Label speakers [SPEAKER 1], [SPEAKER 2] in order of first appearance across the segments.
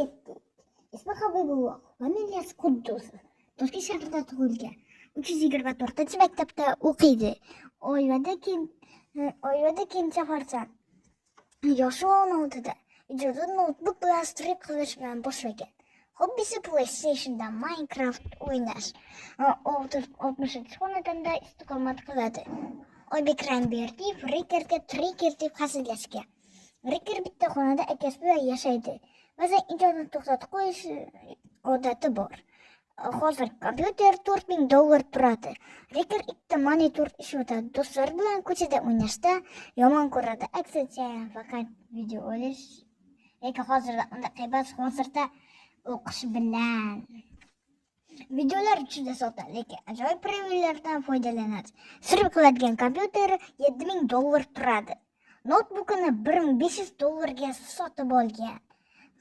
[SPEAKER 1] Yetdik. Ismi Habibulloh, familiyasi Quddusov. Toshkent shahrida tug'ilgan. 324-maktabda o'qiydi. Oilada kenja farzand. Yoshi 16da. Ijodini noutbuk bilan strim qilish bilan boshlagan. Hobbisi PlayStation'da Minecraft o'ynash. 60-xonadonda istiqomat qiladi. Oybek Ramberdiyev Rekerga Treker deb hazillashgan. Reker bitta xonada akasi bilan yashaydi. Ba'zan ijodni to'xtatib qo'yish odati bor. Hozir kompyuter 4000 dollar turadi. Reker ikkita monitor ishlatadi. Do'stlari bilan ko'chada o'ynashda yomon ko'radi. Aksincha, faqat video olish. Lekin hozirda unday emas, hozirda o'qish bilan. Videolar juda sodda, lekin ajoyib previewlardan foydalanadi. Strim qiladigan kompyuteri 7000 dollar turadi. Noutbukini 1500 dollarga sotib olgan.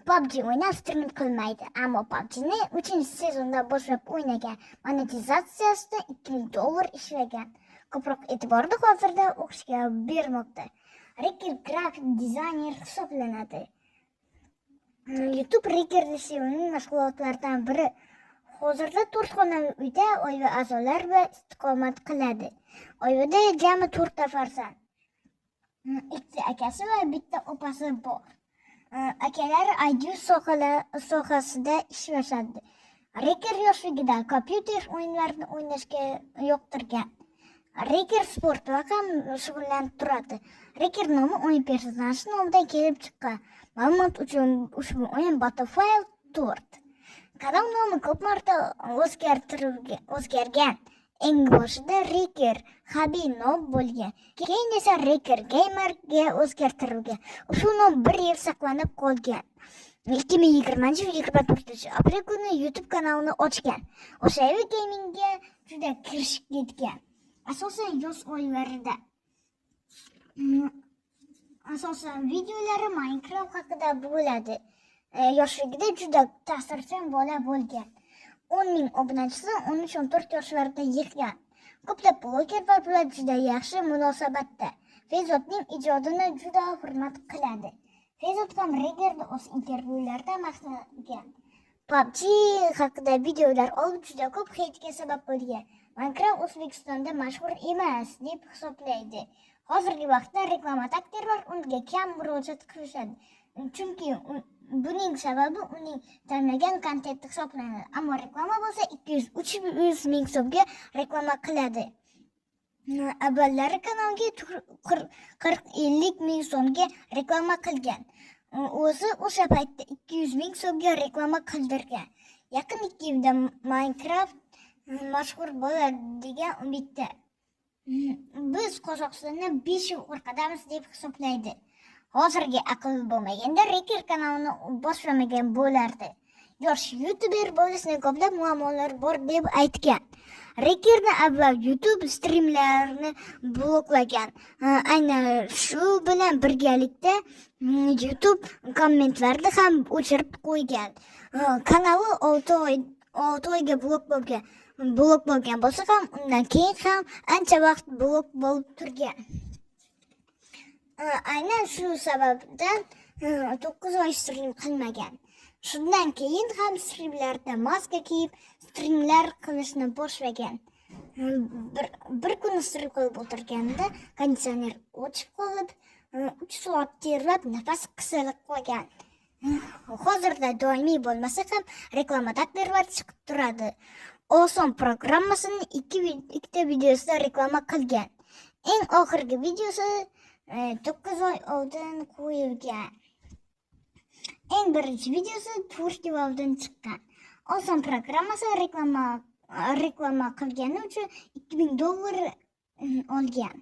[SPEAKER 1] PUBG o'ynab strim qilmaydi, ammo PUBGni 3-sezonda boshlab o'ynagan. Monetizatsiyasida 2000 dollar ishlagan. Ko'proq e'tiborni hozirda o'qishga bermoqda. Reker grafik dizayner hisoblanadi. YouTube Rekerni sevimli mashg'ulotlaridan biri. Hozirda to'rt xonali uyda oila a'zolari bilan istiqomat qiladi. Oilada jami to'rtta farzand. Ikkita akasi va bitta opasi bor. Akalari IT sohasida ishlashadi. Reker yoshligida kompyuter o'yinlarini o'ynashga yoqtirgan. Reker sport bilan ham shug'ullanib turadi. Reker nomi o'yin personaji nomidan kelib chiqqan. Ma'lumot uchun, ushbu o'yin Battlefield 4. Kanal nomi ko'p marta o'zgargan. Eng boshida Reker Habi nom bo'lgan. Keyin esa Reker Gamerga o'zgartirilgan. Ushbu nom bir yil saqlanib qolgan. 2020 yil 24 aprel kuni YouTube kanalini ochgan. O'sha yili gamingga juda kirishib ketgan. Asosan yoz oylarida. Asosan videolari Minecraft haqida bo'ladi. Yoshligida juda ta'sirchan bola bo'lgan. 10 ming obunachisini 13-14 yoshlarida yig'gan. Ko'plab blogerlar bilan juda yaxshi munosabatda. Fezotning ijodini juda hurmat qiladi. Fezot ham Regerni o'z intervyularida maqtagan. PUBG haqida videolar olib juda ko'p heytga sabab bo'lgan. Minecraft O'zbekistonda mashhur emas deb hisoblaydi. Hozirgi vaqtda reklamataktorlar unga kam murojaat qilishadi. Chunki buning sababi uning tanlagan kontenti hisoblanadi. Ammo reklama bo'lsa 200-300 ming so'mga reklama qiladi. Avvallari kanalga 40-50 ming so'mga reklama qilgan. O'zi o'sha paytda 200 ming so'mga reklama qildirgan. Yaqin 2 yilda Minecraft mashhur bo'ladi degan umidda. Biz Qozog'istondan 5 yil orqadamiz deb hisoblaydi. Hozirgi aql bo'lmaganda Reker kanalini boshlamagan bo'lardi. Yosh youtuber bo'lishni ko'plab muammolar bor deb aytgan. Rekerni avval YouTube strimlarini bloklagan. Aynan shu bilan birgalikda YouTube kommentlarni ham o'chirib qo'ygan. Kanali 6 oy, 6 oyga blok bo'lgan. Blok bo'lgan bo'lsa ham, undan keyin ham ancha vaqt blok bo'lib turgan. Aynan shu sababdan 9 oy strim qilmagan. Shundan keyin ham strimlarda maska kiyib strimlar qilishni boshlagan. Bir kuni strim qilib o'tirganda konditsioner o'chib qolib, 3 soat terlab, nafas qisilib qolgan. Hozirda doimiy bo'lmasa ham reklamataktorlar chiqib turadi. Oson programmasini ikkita videosida reklama qilgan. Eng oxirgi videosi 9 oy oldin qo'yilgan. Eng birinchi videosi 4 yil oldin chiqqan. Oson programmasi reklama qilgani uchun 2000 dollar olgan.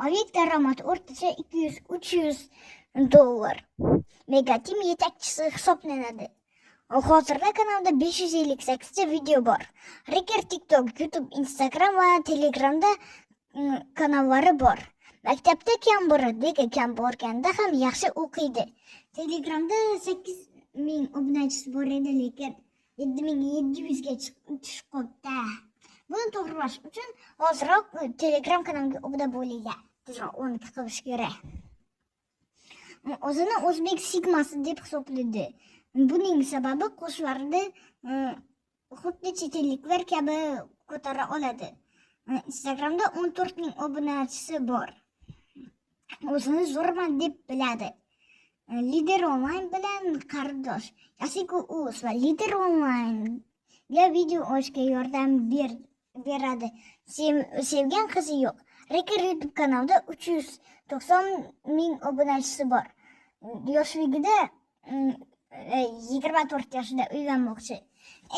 [SPEAKER 1] Oylik daromadi o'rtacha 200-300 dollar. Megateam yetakchisi hisoblanadi. Hozirda kanalda 558 ta video bor. Reker TikTok, YouTube, Instagram va Telegramda kanallari bor. Maktabda kam boradi, lekin kam borganda ham yaxshi o'qiydi. Telegramda 8000 obunachisi bor edi, lekin 7700 ga tushib qolibdi. Buni to'g'rilash uchun hoziroq Telegram kanalimga obuna bo'linglar. Tezroq 12 qilish kerak. O'zini o'zbek sigmasi deb hisoblaydi. Buning sababi qo'shiqlarida xuddi chet elliklar kabi ko'tara oladi. Instagramda 14 ming obunachisi bor. O'zini zo'rman deb biladi. Lider Online bilan qarindosh. Yasiku Uz va Lider Onlinega video olishga yordam beradi. Sevgan qizi yo'q. Reker YouTube kanalida 390 ming obunachisi bor. Yoshligida 24 yoshida uylanmoqchi.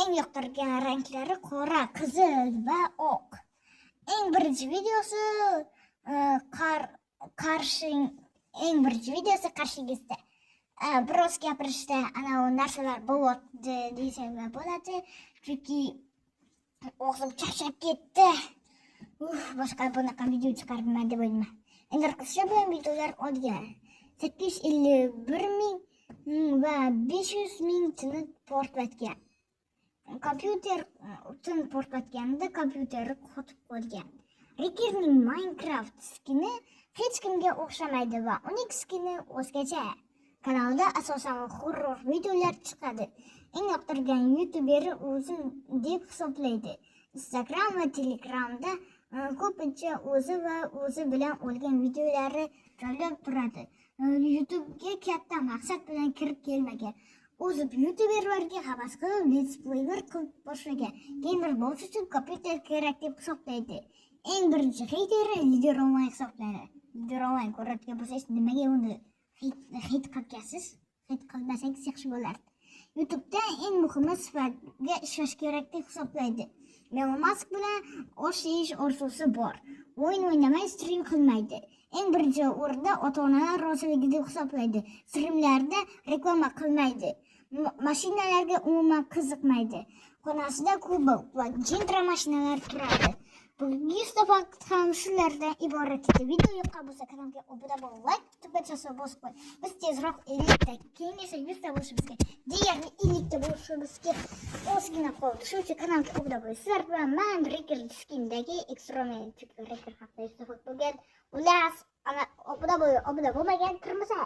[SPEAKER 1] Eng yoqtirgan ranglari qora, qizil va oq. Eng birinchi videosi qar qarshing eng birinchi videosi qarshingizda. Biroz gapirishda anavi narsalar bo'lyapti desam bo'ladi, chunki og'zim charchab ketdi. Uf, boshqa bunaqa video chiqarmayman deb o'ylayman. Endi qizcha bilan videolar olgan. 851 ming va 500 ming tini portlatgan. Kompyuter tin portlatganida kompyuteri qotib qolgan. Rikerning Minecraft skini hech kimga o'xshamaydi va uning skini o'zgacha. Kanalda asosan horror videolar chiqadi. Eng yoqtirgan youtuberi o'zim deb hisoblaydi. Instagram va Telegramda ko'pincha o'zi va o'zi bilan olgan videolari joylab turadi. YouTube'ga katta maqsad bilan kirib kelmagan. O'zi youtuberlarga havas qilib, let's playlar qilib boshlagan. Gamer bo'lish uchun kompyuter kerak deb hisoblaydi. Eng birinchi heyteri Lider Online hisoblanadi. Lider Online ko'rayotgan bo'lsangiz, nimaga uni heyt qilgansiz? Heyt qilmasangiz yaxshi bo'lardi. YouTube'da eng muhimi sifatga ishlash kerak deb hisoblaydi. Elon Musk bilan osh yeyish orzusi bor. O'yin o'ynamay stream qilmaydi. Eng birinchi o'rinda ota-onalar roziligi deb hisoblaydi. Streamlarda reklama qilmaydi. Mashinalarga umuman qiziqmaydi. Xonasida Cobalt va Gentra mashinalar turadi. Bugungi 100 ta fakt ham shulardan iborat edi. Video yoqqan bo'lsa, kanalga obuna bo'lib, like tugmachasini bosib qo'y. Biz tezroq 50 ta, keyin esa 100 ta bo'lishimizga, deyarli 50 ta bo'lishimizga ozgina qoldi. Shuning uchun kanalga obuna bo'ling. Sizlar bilan man Reker Skindagi Extromen, chunki Reker haqida 100 ta fakt bo'lgan. Ular ana obuna bo'ling, obuna bo'lmagan kirmasa.